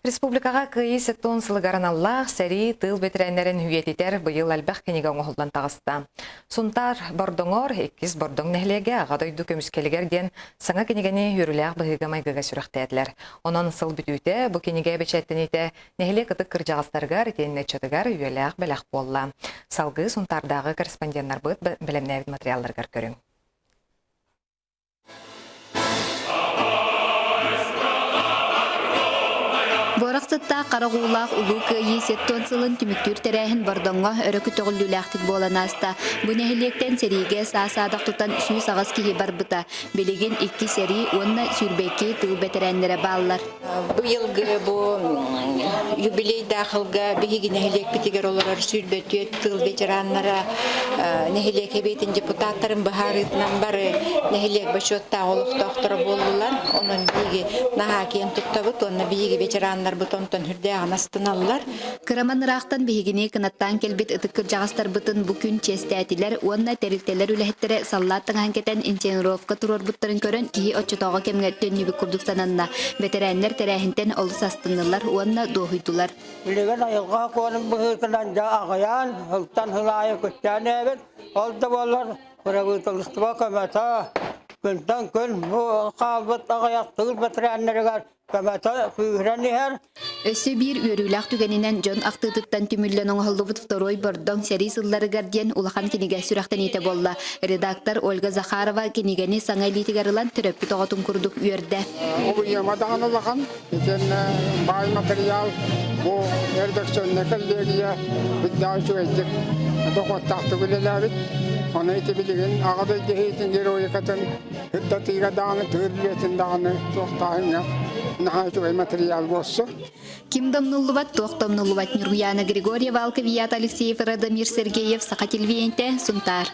Республикаҕа Кыайыы сектон сылыгар аналлаах сэрии тыыл бэтэрээннэрин үйэтитэр быйыл элбэх кинигэ оҥоһуллан таҕыста. Сунтаар Бордоҥор иккис Бордоҥ нэһилиэгэ Аҕа дойду көмүскэлигэр диэн саҥа кинигэни үөрүүлээх быһыыга-майгыга сүрэхтээтилэр. Онон сыл бүтүүтэ бу кинигэ бэчээттэниитэ нэһилиэк ытык кырдьаҕастарыгар итиэннэ ыччатыгар үйэлээх бэлэх буолла. Салгыы Сунтаардааҕы корреспонденнарбыт бэлэмнээбит материалларыгар көрүҥ. Буорах сыттаах харах уулаах Улуу Кыайыы сеттон сылын түмүктүүр тэрээһин Бордоҥҥо өрө көтөҕүллүүлээхтик буолан ааста. Бу нэһилиэктэн сэриигэ саа-саадах тутан 108 киһи барбыта. Билигин икки сэрии уонна сүүрбэкки тыыл бэтэрээннэрэ бааллар. Быйылгы бу юбилейдаах сылга биһиги нэһилиэкпитигэр олорор 24 тыыл ветераннара нэһилиэк эбиэтин депутаттарын быһаарыытынан бары нэһилиэк бочуоттаах олохтоохторо буоллулар. Онон биһиги наһаа киэн туттабыт уонна биһиги ветераннарбыт онтон үрдээҕин астыналлар. Кыраман ыраахтан биһигини кынаттаан кэлбит ытык кырдьаҕастарбытын бу күн чиэстээтилэр уонна тэрилтэлэр үлэһиттэрэ саллаат таҥаһын кэтэн инсценировка туруорбуттарын көрөн киһи оччотооҕу кэмҥэ төннүбүт курдук сананна. Бэтэрээннэр тэрээһинтэн олус астыннылар уонна дуоһуйдулар. Билигин айылҕа сокуонун быһыытынан дьэ аҕыйаан, сылтан сыл аайы күттээн эбит. Ол да буоллар бырабыыталыстыба көмөтө күнтэн күн бу хаалбыт аҕыйах тыыл бэтэрээннэригэр көмөтө күүһүрэн иһэр. Өссө биир үөрүүлээх түгэнинэн дьон ахтыытыттан түмүллэн оҥоһуллубут Второй Бордоҥ сэрии сылларыгар диэн улахан кинигэ сүрэхтэниитэ буолла. Редактор Ольга Захарова кинигэни саҥа илиитигэр ылан төрөппүт оҕотун курдук үөрдэ. Обуйема даҕаны улахан, итиэннэ баай материал бу редакционнай коллегия быдаа үчүгэйдик дохуоттаахтык үлэлээбит. Ону ити билигин Аҕа дойду иһитин героикатын Ыттатыыга даҕаны, тыыр үлэтин даҕаны туохтааһыҥҥа наһаа үчүгэй материал буолсу. Ким домнуллубат, туох домнуллубат Нюргуяна Григорьева, Алкавият Алексеев, Радомир Сергеев, Саха телевидениете, Сунтаар.